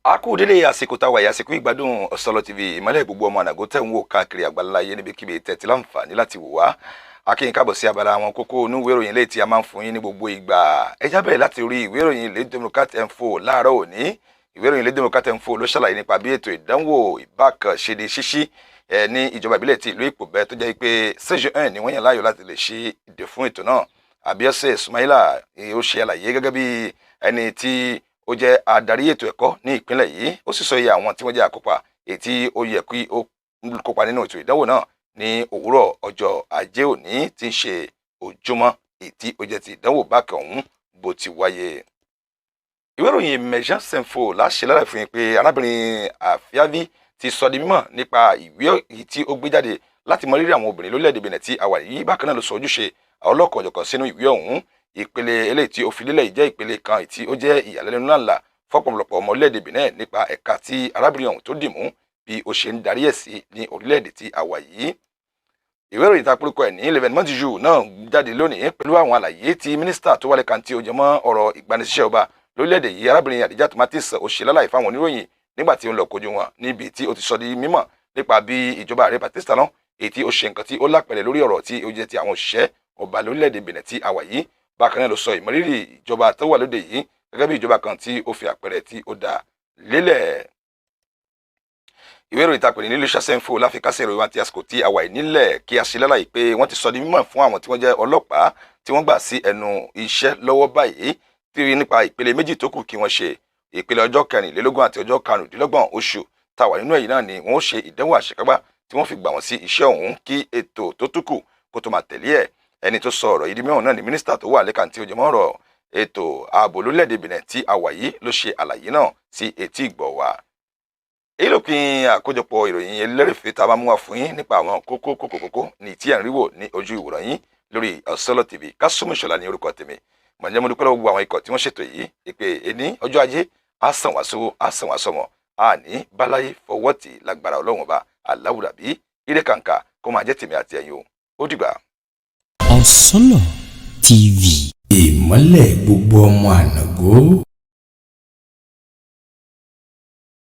A kú délé àsìkò táwa yìí, àsìkò ìgbádùn Ọ̀sọ́lọ́ TV, ìmọ́lẹ̀ gbogbo ọmọ ànàgó tẹ̀ ń wò káàkiri àgbáláyé níbikíbi tẹ̀tí láǹfààní láti wò wá. A kí yín káàbọ̀ sí abala àwọn kókó inú ìwé ìròyìn léyìí tí a máa ń fún yín ní gbogbo ìgbà. Ẹ já bẹ̀rẹ̀ láti orí ìwé ìròyìn Le Democrat Info láàárọ̀ òní. Ìwé ìròyìn Le Democrat Info ló ṣàlàyé nípa bí ètò ìdánwò BAC ṣe di ṣíṣí ẹ ní ìjọba ìbílẹ̀ ti ìlú Ìpòbẹ́, tó jẹ́ pé CGN ni wọ́n yàn láàyò láti lè ṣí ìdè fún ètò náà. Abiose Sumaila ó ṣe àlàyé gẹ́gẹ́ bí ẹni tí ó jẹ́ adarí ètò ẹ̀kọ́ ní ìpínlẹ̀ yìí. Ó sì sọ iye àwọn tí wọ́n jẹ́ àkópa èyí tí ó yẹ kí ó kópa nínú ètò ìdánwò náà ní òwúrọ̀ ọjọ́ Ajé òní tí ń ṣe ojúmọ́ èyí tí ó jẹ́ ti ìdánwò BAC ọ̀hún bó ti wáyé. Ìwé ìròyìn Emergence Info láṣẹ lára fún yín pé arábìnrin Àfíàbí ti sọ di mímọ̀ nípa ìwé èyí tí ó gbé jáde láti mọ rírì àwọn obìnrin lórílẹ̀‐èdè Benin tí a wà yìí. Bákan náà ló sọ ojúṣe ọlọ́kan-ò-jọ̀kan sínú ìwé ọ̀hún. Ìpele eléyìí tí ó fi lélẹ̀ yìí jẹ́ ìpele kan tí ó jẹ́ ìyàlẹ́nu ńláńlá fọ́pọ̀lọpọ̀ ọmọ orílẹ̀-èdè Benin nípa ẹ̀ka tí arábìnrin ọ̀hún tó dì mú, bí ó ṣe ń darí ẹ̀ sí ní orílẹ̀-èdè tí a wà yìí. Ìwé ìròyìn tá a porúkọ ẹ̀ ní L'Événement du Jour náà jáde lónìí pẹ̀lú àwọn àlàyé tí mínísítà tó wálé kan tí ó jẹ mọ́ ọ̀rọ̀ ìgbanisíṣẹ́ ọba lórílẹ̀-èdè yìí, arábìnrin Adija Tomatis, ó ṣe lálàyé fáwọn oníròyìn nígbà tí ó ń lọ kojú wọn, níbi tí ó ti sọ di mímọ̀ nípa bí ìjọba ààrẹ Patrice Talon èyí tí ó ṣe nǹkan tí ó lápẹ̀rẹ̀ lórí ọ̀rọ̀ tí ó jẹ́ ti àwọn òṣìṣẹ́ ọba lórílẹ̀-èdè Benin tí a wà yìí. Bákan náà ló sọ ìmọrírì ìjọba tó wà lóde yìí gẹ́gẹ́ bí ìjọba kan tí ó fi àpẹẹrẹ tí ó dá lélẹ̀. Ìwé ìròyìn tá a pè ní nílùú Ṣàṣẹ́nfò láfikásẹ̀ ìròyìn àti àsìkò tí a wà yìí nílẹ̀ kí a ṣe lálàyé pé wọ́n ti sọ di mímọ̀ fún àwọn tí wọ́n jẹ́ ọlọ́pàá tí wọ́n gbà sí ẹnu iṣẹ́ lọ́wọ́ báyìí tí nípa ìpele méjì tó kù kí wọ́n ṣe. Ìpele ọjọ́ 24 àti ọjọ́ 25 oṣù tá a wà nínú èyí náà ni wọ́n ó ṣe ìdánwò àṣekágbá tí wọ́n fi gbà wọ́n sí iṣẹ́ ọ̀hún, kí ètò tó tún kù kó tó máa tẹ̀lé ẹ̀. Ẹni tó sọ ọ̀rọ̀ yìí di mímọ̀ náà ni mínísítà tó wà lẹ́ka tí ó jẹmọ́ ọ̀rọ̀ ètò ààbò lórílẹ̀‐èdè Benin tí a wà yìí ló ṣe àlàyé náà sí etí ìgbọ̀ wa. Èyí ló pin àkójọpọ̀ ìròyìn ẹlẹ́rìífẹ́ tá a bá mú wá fún yín nípa àwọn kókó kókó kókó ní tí ẹ̀ ń rí wò ní ojú ìwòran yín lórí Ọ̀sọ́lọ̀ TV. Kásùmù Ìṣọ̀lá ní orúkọ tèmi. Mọ̀jẹ́ mo dúpẹ́ lọ́wọ́ gbogbo àwọn ikọ̀ tí wọ́n ṣètò yìí ìpè ẹni ọjọ́ Ajé. Á sàn wá sówó, á sàn wá sọmọ, á ní báláyé fọwọ́ tì lágbára Ọlọ́run Ọba aláwùrábí. Ire kàǹkà kó máa jẹ́ tèmi àti ẹ̀yin o. Ó dìgbà. Ọ̀sọ́lọ̀ TV. Ìmọ́lẹ̀ gbogbo ọmọ ànàgó.